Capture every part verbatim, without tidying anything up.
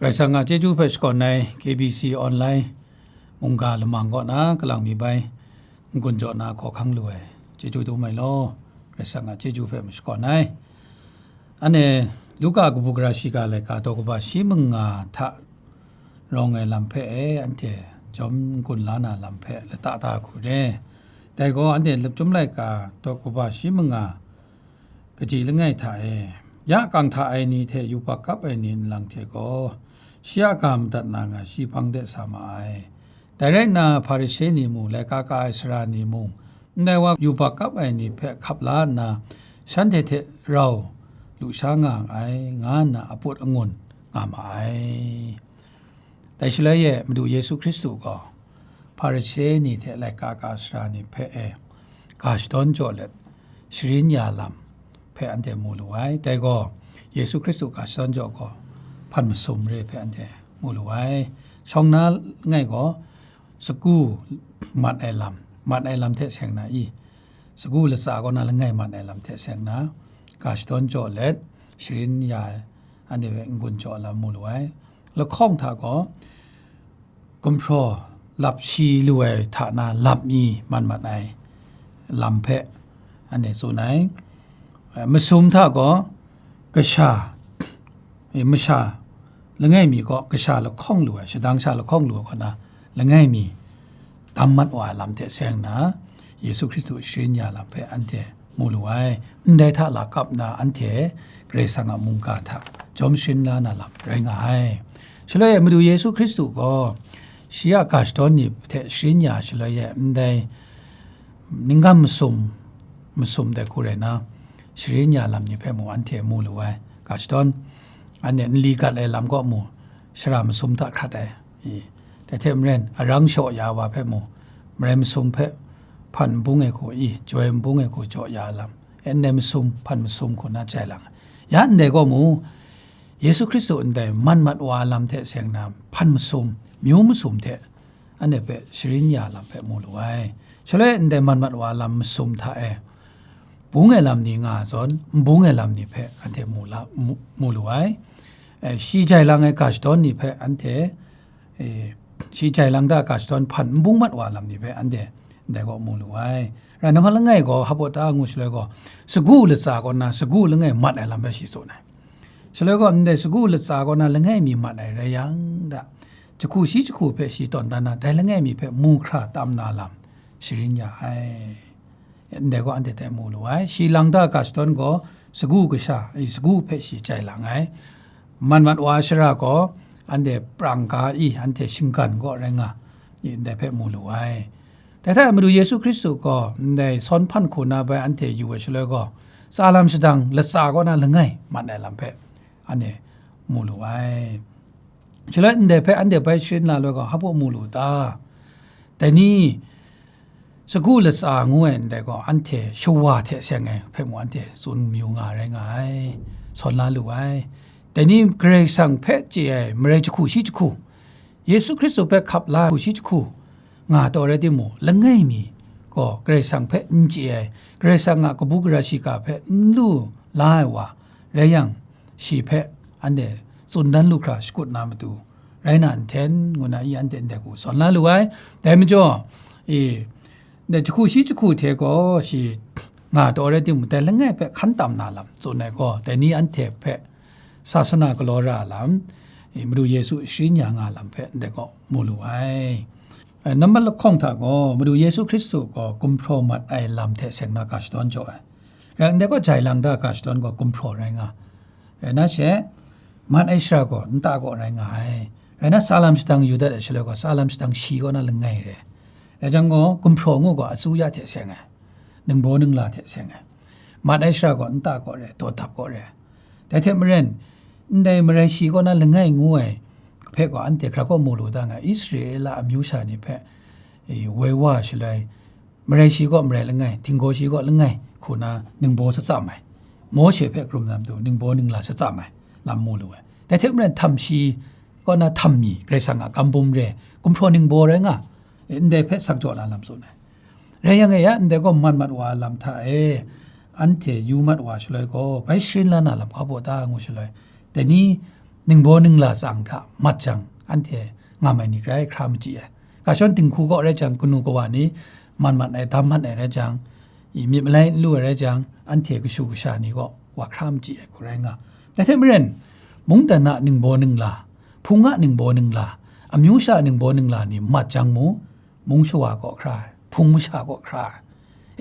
Karai Kasang a chyeju hpe shakawn ai K B C online mungga lamang kaw na kalang mi bai n-gun jaw na hkaw hkang lu ai chyeju dum ai law, Karai Kasang a chyeju hpe mashakawn ai. Anhte Luka kabu gara shiga laika daw kaba shi manga hta rawng ai lam hpe e, anhte jawm n-gun la na lam hpe lata da hku re. Dai gaw anhte Lachyum laika daw kaba shi manga kaji langai hta e, ya kang hta ai ni hte yubak kap ai ni nlang hte gaw, shi a ga madat na nga shi hpang de sa ma ai. Dai rai nna, Hparishe ni mung, laika ka ai sara ni mung, ndai wa yubak kap ai ni hpe hkap la nna, shanhte hte rau lu sha nga ai, nga nna aput angun nga ma ai. Dai shaloi e, Madu Yesu Hkristu gaw Hparishe ni hte laika ka sara ni hpe e ga shadawn jaw let, sharin ya lam hpe anhte mu lu ai. Dai gaw, Yesu Hkristu ga shadawn jaw gaw, hpan masum re hpe anhte mu lu ai. Shawng na langai gaw, sagu mat ai lam, mat ai lam hte seng na i, sagu latsa kaw na langai mat ai lam hte seng na, ga shadawn jaw let, sharin ya ai, anhte hpe n-gun jaw lam mu lu ai. Lahkawng hta gaw, gumhpraw lap shi lu ai hta na lap mi man mat ai lam hpe anhte tsun ai. Masum hta gaw kasha, e, masha langai mi kaw kasha lahkawng lu ai, shadang sha lahkawng lu ai kaw na langai mi dam mat wa ai lam hte seng na, Yesu Hkristu sharin ya lam hpe anhte mu lu ai. Ndai hta lakap na anhte Karai Kasang a mungga hta jawm sharin la na lam rai nga ai. Shaloi e Madu Yesu Hkristu gaw shi a ga shadawn ni hte sharin ya shaloi e, ndai ninggam masum, masum dai hku rai na, sharin ya lam ni hpe mung anhte mu lu ai. Ga shadawn, anhte nli gat ai lam kaw mung, shara masum hta hkrat ai. I, dai hte maren, arang shaw ya wa hpe mung, marai masum hpe hpan nbung ai hku i, joi nbung ai hku jaw ya lam, e ndai masum, hpan masum hku na jai lang ai. Ya ndai gaw mung, Yesu Hkristu ndai man mat wa lam hte seng na, hpan masum, myu masum hte, anhte hpe sharin ya lam hpe mu lu ai. Shaloi ndai man mat wa lam masum hta e, bung ai lam ni nga ai zawn, n bung ai lam ni hpe anhte mu la, mu, mu lu ai. E, shi jai lang ai ga shadawn ni hpe anhte, e, shi jai lang da ga shadawn hpan n bung mat wa lam ni hpe anhte ndai gaw mu lu ai. Rai nna, hpa langai gaw, hpa ta ngu shaloi gaw, sagu latsa kaw na, sagu langai mat ai lam hpe shi tsun ai. Shaloi gaw, ndai sagu latsa kaw na langai mi mat ai rai yang da, jahku shi jahku hpe shi tawn dan na, dai langai mi hpe mu hkra tam na lam sharin ya ai. Ndai gaw anhte dai mu lu ai. Shi lang da ga shadawn gaw, sagu kasha, i, sagu hpe shi jai lang ai. Man mat wa shara gaw, anhte prang ga i, anhte shinggan gaw rai nga, i, ndai hpe mu lu ai. Dai hta e Madu Yesu Hkristu gaw ndai sawn hpan hku na bai anhte yu ai shaloi gaw, tsa lam shadang latsa kaw na langai mat ai lam hpe anhte mu lu ai. Shaloi ndai hpe anhte bai sharin la loi gaw, hpa mu lu ta? Dai ni, sagu latsa ngu ai ndai gaw, anhte shawa hte seng ai hpe mung anhte tsun mayu nga rai nga ai, sawn la lu ai. Dai ni Karai Kasang hpe chye ai marai jahku shi jahku, Yesu Hkristu hpe hkap la ai jahku shi jahku nga taw rai timung, langai mi gaw Karai Kasang hpe n chye ai, Karai Kasang a kabu gara shiga hpe n lu la ai wa rai yang, shi hpe anhte tsun dan lu hkra shakut na matu rai na nhten, ngu na i anhte ndai hku sawn la lu ai. Dai majaw, e, ndai jahku shi jahku hte gaw shi nga taw rai timung, dai langai hpe hkan tam na lam tsun ai gaw, dai ni anhte hpe sasana galaw ra lam, e, Madu Yesu sharin ya nga lam hpe ndai gaw mu lu ai. E, nambat lahkawng hta gaw, Madu Yesu Hkristu gaw gumhpraw mat ai lam hte seng na ga shadawn jaw ai. Rai ndai gaw, jai lang da ga shadawn gaw gumhpraw rai nga. Rai na she, mat ai shara gaw nta gaw rai nga ai. Rai na, tsa lam shadang yu dat ai shaloi gaw, tsa lam shadang shi kaw na langai re. Rai jang gaw, gumhpraw ngu gaw, atsu ya hte seng ai, ningbaw ningla hte seng ai. Mat ai shara gaw nta gaw re, daw dap gaw re. Dai hte maren, ndai marai shi kaw na langai ngu ai hpe gaw, anhte hkra gaw mu lu da nga, Israela amyu sha ni hpe, e, woi wa shaloi, marai shi kaw marai langai, htinggaw shi kaw langai, hku na ningbaw shatsam ai, Mawshe hpe karum na matu ningbaw ningla shatsam ai lam mu lu ai. Dai hte maren, htam shi kaw na htam mi, Karai Kasang a kam bum re, gumhpraw ningbaw rai nga, e, ndai hpe sak jaw na lam tsun ai. Rai yang e ya, ndai gaw man mat wa lam hta e, anhte yu mat wa shaloi gaw, bai sharin la na lam hkau baw ta ngu shaloi, dai ni ningbaw ningla tsang hta mat jang, anhte ngam ai ni grai hkra machyi ai. Ga shadawn dinghku kaw rai jang, kanu kawa ni man mat ai, dam mat ai rai jang, i myit malai n lu ai rai jang, anhte kashu kasha ni kaw wa hkra machyi ai hku rai nga. Dai hte maren, mungdan a ningbaw ningla, hpung a ningbaw ningla, amyu sha a ningbaw ningla ni mat jang mu, mung shawa kaw hkra ai, hpung masha kaw hkra ai,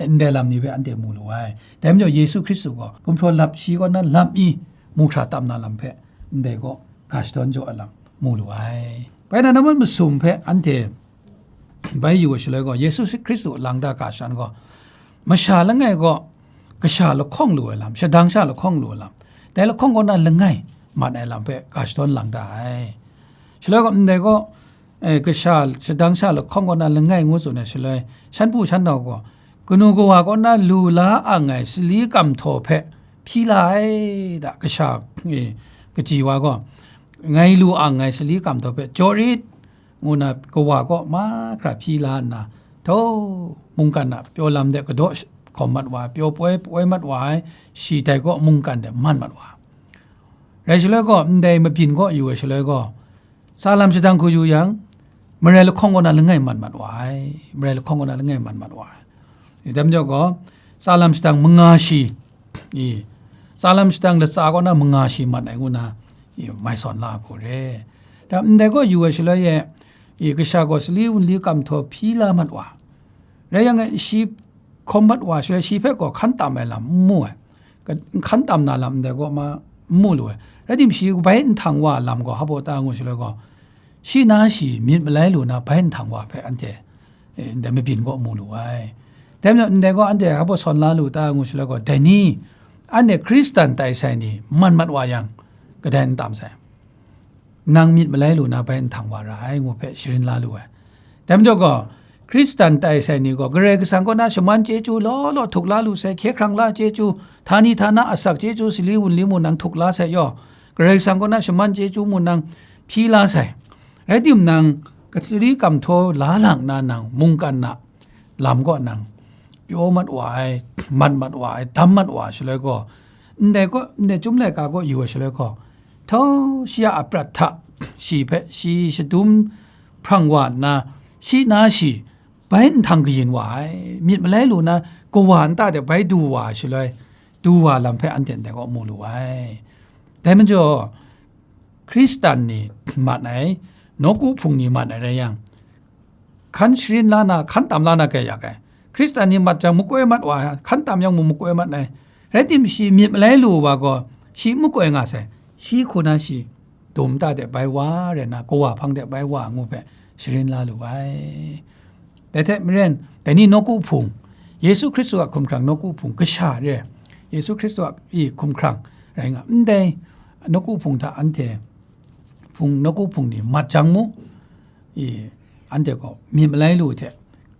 e, ndai lam ni hpe anhte mu lu ai. Dai majaw Yesu Hkristu gaw gumhpraw lap shi kaw na lap mi mu hkra tam na lam hpe ndai kaw ga shadawn jaw ai lam mu lu ai. Bai na, namman masum hpe anhte bai yu ai shaloi gaw, Yesu Hkristu lang da ga shan gaw, masha langai gaw kasha lahkawng lu ai lam, shadang sha lahkawng lu ai lam, dai lahkawng kaw na langai mat ai lam hpe ga shadawn lang da ai. Shaloi gaw, ndai gaw, e, kasha, shadang sha lahkawng kaw na langai ngu tsun ai shaloi, shan hpu shan nau gaw, kanu kawa kaw na lu la ang ai sali kamhtaw hpe hpyi la ai da, kasha, e, kaji wa gaw, ngai lu ang ai sali kamhtaw hpe jaw rit, ngu na kawa kaw mahkra hpyi la nna, htaw mungkan a pyaw lam de kadaw sh-, hkawm mat wa ai, pyaw poi poi mat wa ai, shi dai kaw mungkan de man mat wa ai. Rai shaloi gaw, ndai mabyin kaw yu ai shaloi gaw, tsa lam shadang hku yu yang, marai lahkawng kaw na langai man mat wa ai, marai lahkawng kaw na langai man mat wa ai. Dai majaw gaw, tsa lam shadang manga shi, i, tsa lam shadang latsa kaw na manga shi mat ai ngu na, i, mai sawn la ai hku re. Da ndai kaw yu ai shaloi e, i, kasha gaw sali wunli kamhtaw hpyi la mat wa, rai yang e, shi hkawm mat wa shaloi, shi hpe gaw hkan tam ai lam n mu ai, ka-, hkan tam na lam ndai kaw ma n mu lu ai. Rai tim, shi bai nhtang wa lam gaw hpa ta ngu shaloi gaw, shi na shi myit malai lu na bai nhtang wa hpe anhte, e, ndai mabyin kaw mu lu ai. Dai majaw, ndai gaw anhte hpa sawn la lu ta ngu shaloi gaw, dai ni, anhte Hkristan tai sai ni man mat wa yang, kadai n tam sai? Nang myit malai lu na bai nhtang wa ra ai, ngu hpe sharin la lu ai. Dai majaw gaw, Hkristan tai sai ni gaw, Karai Kasang kaw na shaman chyeju law law htuk la lu sai, hkye hkrang la chyeju, htani htana asak chyeju, sali wunli mung nang htuk la sai yaw, Karai Kasang kaw na shaman chyeju mung nang hpyi la sai. Rai timung nang, kasali kamhtaw la lang nna nang mungkan a lam kaw nang pyaw mat wa ai, man mat wa ai, dam mat wa ai shaloi gaw, ndai kaw, ndai chyum laika kaw yu ai shaloi gaw, htau shi a aprat hta shi hpe shi shadum hprang wa nna, shi na shi bai nhtang kayin wa ai, myit malai lu na kawa nta de bai du wa ai shaloi, du wa lam hpe anhte ndai kaw mu lu ai. Dai majaw, Hkristan ni mat ai, nawku hpung ni mat ai rai yang, hkan sharin la na, hkan tam la na kaiyak ai. Hkristan ni mat jang makoi mat wa ai, hkan tam yang mung makoi mat ai. Rai tim, shi myit malai lu wa gaw, shi n makoi nga sai, shi hku na shi dum ta de bai wa rai na, kawa hpang de bai wa ngu hpe sharin la lu ai. Dai hte maren, dai ni nawku hpung, Yesu Hkristu a hkumhkrang nawku hpung kasha re ai, Yesu Hkristu a i hkumhkrang rai nga, ndai nawku hpung hta anhte hpung, nawku hpung ni mat jang mu, i, anhte gaw myit malai lu hte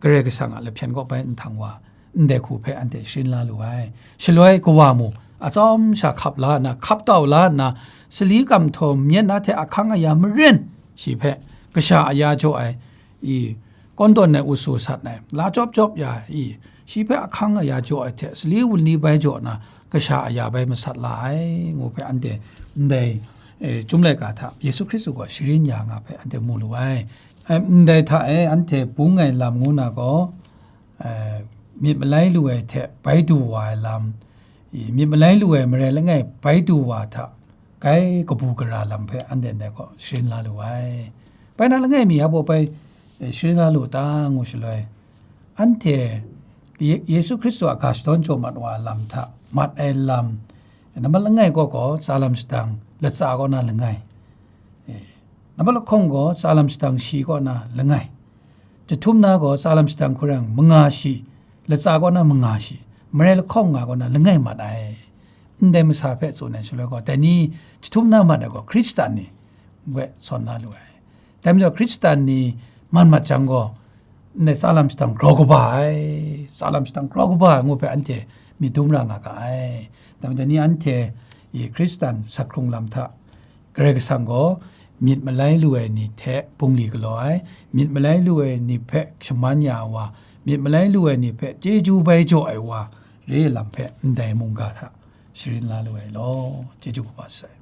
Karai Kasang a lahpyen kaw bai nhtang wa, ndai hku hpe anhte sharin la lu ai. Shaloi kawa mung atsawm sha hkap la nna, hkap tau la nna, sali kamhtaw myen na hte ahkang aya maren shi hpe kasha aya jaw ai, i, kawn tawn ai usu sat ai, la chyawp chyawp ya ai, i, shi hpe ahkang aya jaw ai hte, sali wunli bai jaw na, kasha aya bai masat la ai, ngu hpe anhte ndai, e, chyum laika hta Yesu Hkristu gaw sharin ya nga hpe anhte mu lu ai. E, ndai hta e anhte bung ai lam ngu na gaw, e, myit malai lu ai hte bai du wa ai lam, i, myit malai lu ai marai langai bai du wa hta gai kabu gara lam hpe anhte ndai gaw sharin la lu ai. Bai na langai mi hpa bai, e, sharin la lu ta ngu shaloi, anhte Ye-, Yesu Hkristu a ga shadawn jaw mat wa lam hta mat ai lam, nambat langai gaw gaw tsa lam shadang latsa kaw na langai, e, nambat lahkawng gaw tsa lam shadang shi kaw na langai, jahtum na gaw tsa lam shadang hkurang manga shi, latsa kaw na manga shi, marai lahkawng nga kaw na langai mat ai. Ndai masa hpe tsun ai shaloi gaw, dai ni jahtum na mat ai gaw Hkristan ni we sawn la lu ai. Dai majaw Hkristan ni man mat jang gaw, ndai tsa lam shadang grau kaba ai, tsa lam shadang grau kaba ai ngu hpe anhte myit dum ra nga ga ai. Dai majaw ni anhte i Hkristan sak hkrung lam hta Karai Kasang gaw myit malai lu ai ni hte bungli galaw ai, myit malai lu ai ni hpe shaman ya ai wa, myit malai lu ai ni hpe chyeju bai jaw ai wa, re ai lam hpe ndai mungga hta sharin la lu ai law, chyeju kaba sai.